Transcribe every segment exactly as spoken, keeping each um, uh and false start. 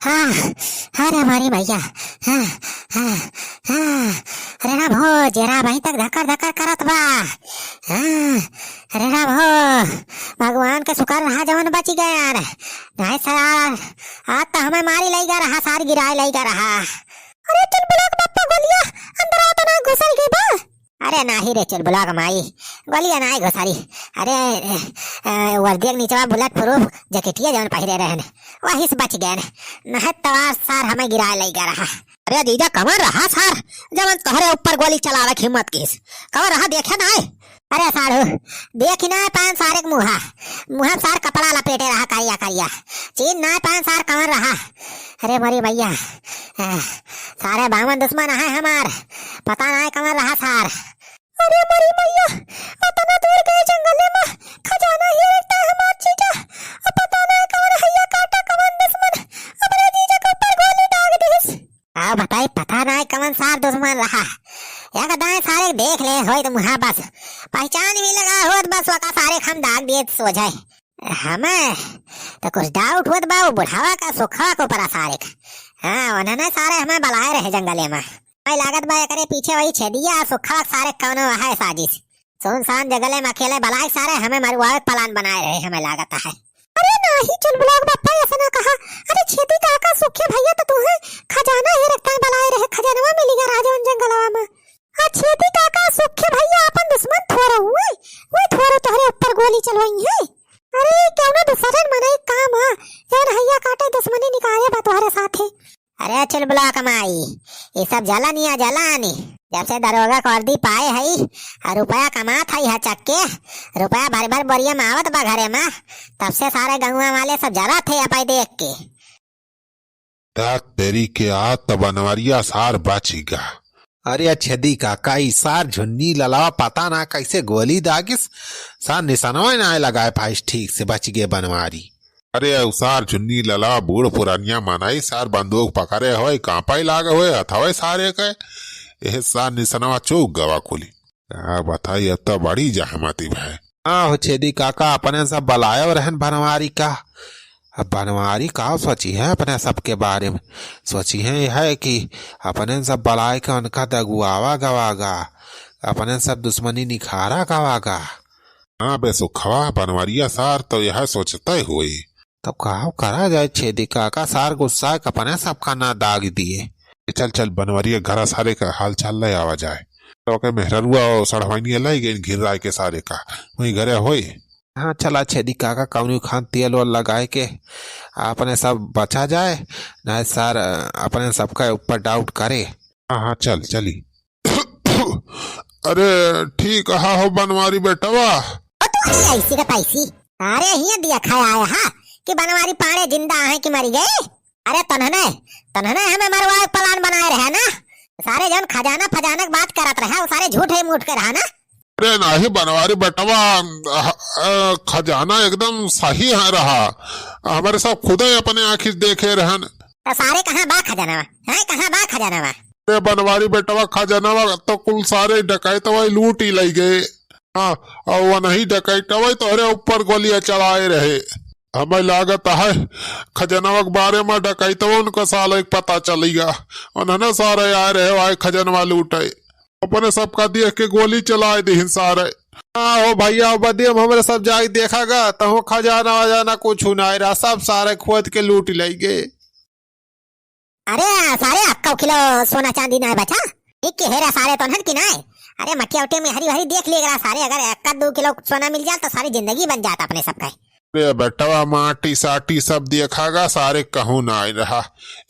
हाँ, अरे हमारी मैया, हाँ, हाँ, हाँ, अरे राम हो, जेरा अबहीं तक धकर धकर करत बा। हाँ, अरे राम हो, भगवान के शुक्र रहा जवन बच गए यार। नहीं सार, आज तो हमें मारी लइगा रहा, सार गिराए लइगा रहा। अरे चुलबुला के बप्पा गोलिया, अंदर आओ तो ना घुसल गई बा। अरे नाही रे चुलबुला के माई, गोलिया नाही घुसरी। अरे, ए, ए, वर्दिया के नीचवा bullet proof जैकेटिया जवन पहिरे रहन, वही से बच गए। नहीं तो आज सार हमें गिराए लइगा रहा। अरे जीजा, कवन रहा सार, जवन तोहरे ऊपर गोली चलावे के हिम्मत किस? कवन रहा, देखे नाय? अरे साढ़ू, देखी नाय पान सारे के मुँहा, मुँहा में सार कपड़ा लपेटे रहा करिया करिया, चीन नाय पान सार कवन रहा। अरे मोरी मैया, ए, सारे बावन दुश्मन है हमार, पता नाय कवन रहा सार। अरे मोरी मैया, अतना दूर गए जंगले में, खजाना हेरता हमार जीजा, अब पता नाय कवन हैया काटा कवन दुश्मन, अपने जीजा के ऊपर गोली दाग दिस। का बताई, पता नाय कवन सार दुश्मन रहा। एक दाएं सारे देख ले होई तो मुहा बस। पहचान भी लगा होत बस वका सारे हम दाग दिए सोझे। हमें तो कुछ doubt होत बा वो बुढ़ावा का सुखवा को परा सारे का। हाँ, उन्होंने सारे हमें बलाए रहे जंगले में। हमें लागत बा एकरे पीछे वही छेदिया और सुखवा सारे कौनो है साजिश। सुनसान जंगले में अकेले बलाए सारे हमें मरुआवे के plan बनाए रहे, हमें लागत है। अरे नाही, चुलबुला के बप्पा ऐसा ना कहा। अरे छेदी काका सुखे भैया तो तू है, खजाना हेरता है बलाए रहे, खजानवा मिली गया राजवन जंगलवा में। आ छेदी काका सुखे भैया अपन दुश्मन थोरो हुए, वही थोरो तोहरे ऊपर गोली चलवाई है। अरे क्यों ना दूसरन मने काम है, जौन हैया काटे दुश्मनी निकाले बा तोहरे साथे। अरे चुलबुला के माई, ये सब जलन या जलन। जब से दरोगा के वर्दी पाए हई, आ रुपया कमात हई हा चक्के, रुपया भर भर बोरिया में आवत बा घरे में, तब से सारे गौवा वाले सब जलत है अपई देख के। तात तेरी के, आ त बनवरिया सार बचिगा। अरे छेदी काका, ई सार झुन्नी ललावा पता ना कैसे गोली दागिस, सार निसनवा ना लगाए पाइस ठीक से, बचिगे बनवारी। अरे उ सार झुन्नी ललावा बूढ़ पुरानिया मनई, सार बंदूक पकड़े होए, कांपे लागे होए हथवे सारे के, एह सार निसनवा चूक गवा कुली। का बताई, अब तो बड़ी जहमती भय। हाँ हो छेदी काका, अपने सब बलायो रहन बनवारी का। अब बनवारी का सोची है अपने सबके बारे में? सोची है यह कि अपने सब बलाए के उनका दगुआवा गवागा, अपने सब दुश्मनी निखारा गवागा। हाँ बे सुखवा, बनवरिया सार तो यह सोचते हुई। तब का करा जाए छेदी काका, सार गुस्सा के अपने सबका ना दाग दिए। चल चल बनवरिया घरा सारे का हाल चाल ले आवा जाए। तो के मेहररुआ और सड़वाइनिया लाई गई घिर्राए के सारे का, वहीं घरे होई। हाँ चला छेदी काका, कौनी खान तेल वेल लगाए के अपने सब बचा जाए, नहीं सार अपने सबका ऊपर doubt करे। हाँ हाँ चल चली। अरे ठीक कहा हो बनवारी बेटवा। ओ तू है ऐसी का तैसी। अरे हिया दिया खाया आया हा कि बनवारी पाड़े जिंदा आहे कि मरी गए। अरे तन्हने, तन्हने हमें मरवाए plan बनाए रहे ना। सारे जौन खजाना फजाना के बात करत रहा, वो सारे झूठ है मूठ के रहा ना। अरे नाही बनवारी बेटवा, अ, अ, खजाना एकदम सही है रहा। हमारे सब खुदे अपने आँखी देखे रहन। तो सारे कहाँ बा खजानवा? हैं, कहाँ बा खजानवा? अरे बनवारी बेटवा, खजानवा तो कुल सारे डकैतवा लूट ही लई गए। हाँ, और वो नहीं डकैतवा तोहरे ऊपर गोलियां चलाए रहे। हमें लागत है खजानवा के बारे में डकैतवा उनका साले के पता चलेगा। उन्होंने सारे आए रहे, आए खजानवा लूटे। अपने सबका देख के गोली चलाए दिहिन सारे। हाँ हो भैया, बदियम हमरे सब जाके देखा गा, तहु खजाना वजाना कुछ ना रहा, सब सारे खोद के लूट लई गए। अरे सारे, अक्का किलो सोना चांदी ना बचा? एक के हेरा सारे तो हन कि ना? अरे मटिया उटिया में हरी भरी देख लिए सारे, अगर एक दो किलो सोना मिल जात तो सारी जिंदगी बन जात अपने सबका। अरे बेटवा, माटी साटी सब देखा गा, सारे कहूँ ना रहा,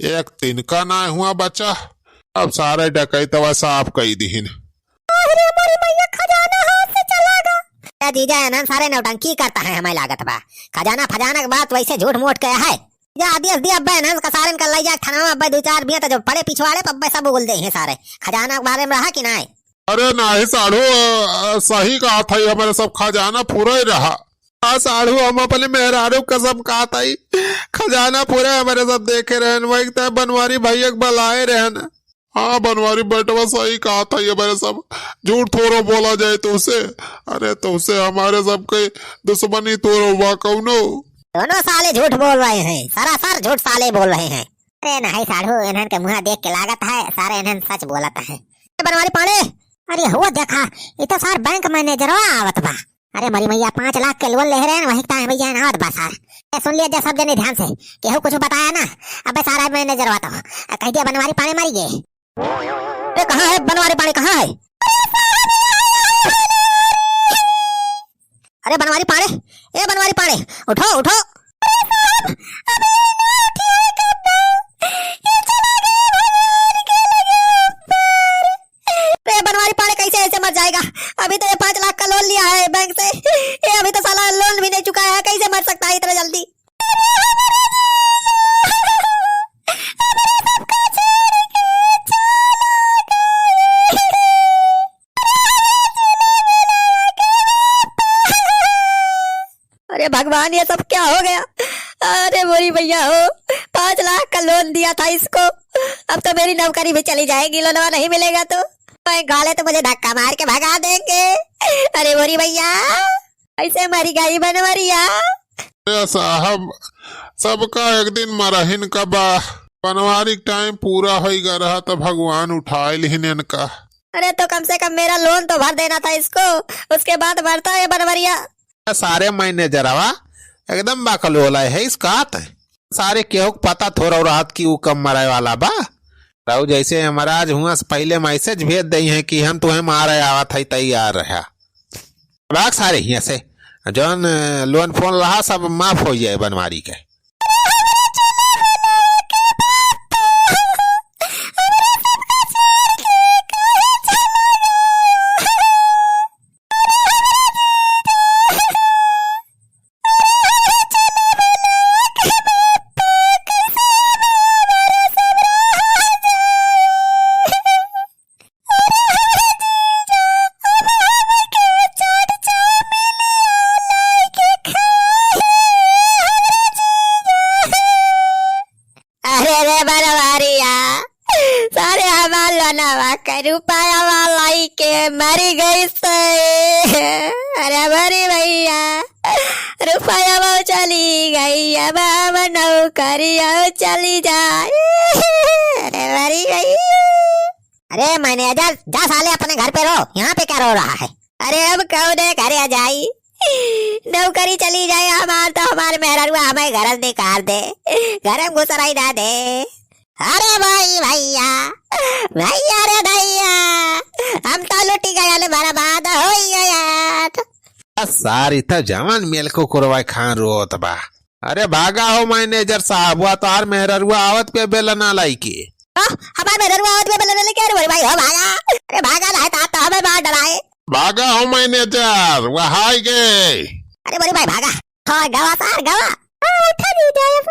एक तिनका ना हुआ बचा। अब सारे डकैतवा साफ कई दिहिन। अरे हमारी मैया, खजाना हाथ से चला गा। ए जीजा, एनन सारे नौटंकी करता है, हमें लागत बा। खजाना फजाना के बात वैसे झूठ मूठ के है। जा दियस दिया अब्बे एनन का सारन का लई जा थाना में, अब्बे दो चार बिया तो जो पड़े पिछवाड़े पर अब्बे सब उगल दे हैं सारे। खजाना के बारे में रहा कि नाय? अरे नाही साढ़ू, अ, सही कहा था, ये हमारे सब खजाना पूरा ही रहा। हाँ साढ़ू, हम अपने मेहरारू कसम खात हई, खजाना पूरा हमारे सब देखे रहन, वही त बनवारी भैया के बलाए रहन। हाँ बनवारी बेटवा, सही कहा था ये हमारे सब, झूठ थोड़ो बोला जाए तुमसे। अरे तुमसे हमारे सबके दुश्मनी थोड़ो बा कौनो। दोनों साले झूठ बोल रहे हैं, सरासर झूठ साले बोल रहे हैं। अरे नहीं साढ़ू, इन्हन के मुँह देख के लागत है, सारे इन्हन सच बोलत है। ए बनवारी पांड़े, अरे हो देखा, ई तो सार बैंक मैनेजरवा आवत बा। अरे मरी मैया, पाँच लाख के लोन ले रहे हैं, वही टाइम भैया आवत बा सार। ए सुन लिया जा सब जने ध्यान से, केहू कुछ बताया ना, अबे सारा मैनेजरवा तो कह दिया बनवारी पांड़े मरी गए। ए कहाँ है बनवारी पांड़े, कहाँ है? अरे बनवारी पांड़े, ए बनवारी पांड़े, उठो उठो। अरे बनवारी पांड़े कैसे ऐसे मर जाएगा? अभी तो ये पाँच लाख का लोन लिया है बैंक से, ये अभी तो साला लोन भी नहीं चुकाया है, कैसे मर सकता है इतना जल्दी? अरे भगवान, ये सब क्या हो गया? अरे मोरी भैया हो, पाँच लाख का लोन दिया था इसको, अब तो मेरी नौकरी भी चली जाएगी, लोनवा नहीं मिलेगा तो। मैं गाले तो मुझे धक्का मार के भगा देंगे। अरे मोरी भैया, ऐसे मरी गई बनवरिया। अरे साहब, सबका एक दिन मरहिन का बा। बनवारी के टाइम पूरा होई गा रहा त भगवान उठाए लिहिन इनका। अरे तो कम से कम मेरा लोन तो भर देना था इसको, उसके बाद भरता है बनवरिया। सारे मैनेजरवा एकदम बकलोल है इसका त। सारे केहू के पता थोड़ा रहत कि ऊ कब मरे वाला बा। रहू जैसे यमराज हुआ से पहले मैसेज भेज दई है कि हम तुम्हें मारे आवत है, तैयार रहा। भाग सारे हियाँ से, जौन लोन फोन रहा सब माफ हो जाए बनवारी के। अरे रे बनवरिया, सारे हमार लोनवा के रुपया वाला के मरी गई से। अरे मरी भैया, रुपया वो चली गई, अब हम नौकरी वो चली जाए। अरे मरी भैया। अरे मैनेजर, जा साले अपने घर पे रो, यहाँ पे क्या रो रहा है? अरे अब कौने घरे जाई? नौकरी चली जाए हमार तो हमार मेहररुआ हमें घर से निकाल दे, घर में घुस रही ना दे। अरे भाई भैया, भैया रे भैया, हम तो लुटी गए, बर्बाद हो गए यार। आ सारी त जवान मेल कुकुरवा खान रोत बा। अरे भागा हो मैनेजर साहब, वह तोहार मेहररुआ आवत पे बेलना लाइके। आ, हमार मेहररुआ आवत पे बेलना लाइके, अरे मोरे भाई हो भागा। अरे भागा ना, तो, तो हमें मार डराए। भागा हो मैनेजर, वह आई गए। अरे मोरे भाई भागा। हाँ, गवा सार, गवा। हाँ, उठा दी जाए अब।